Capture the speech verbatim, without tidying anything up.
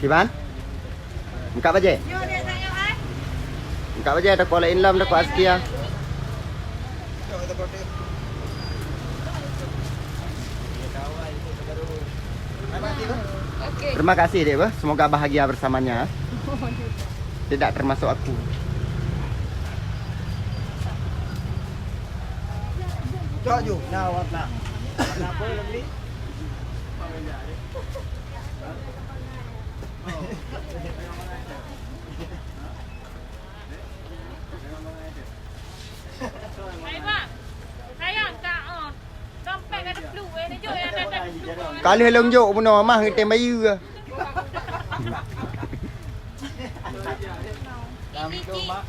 Iban? Meukat bajèe? Meukat bajèe, takot laén lom, takot Askia. Terima kasih, Dek, bah. Semoga bahagia bersamanya. Tidak termasuk aku. Cok ju, nah, warna. Warna apa lagi? Hai, bang. Sayang, tak, oh. Dompet ada flu, eh. Tunjuk yang ada, ada flu. Ka lheueh lôn jok bunoe, mah ngeutém bayeue. Assalamualaikum, Mak.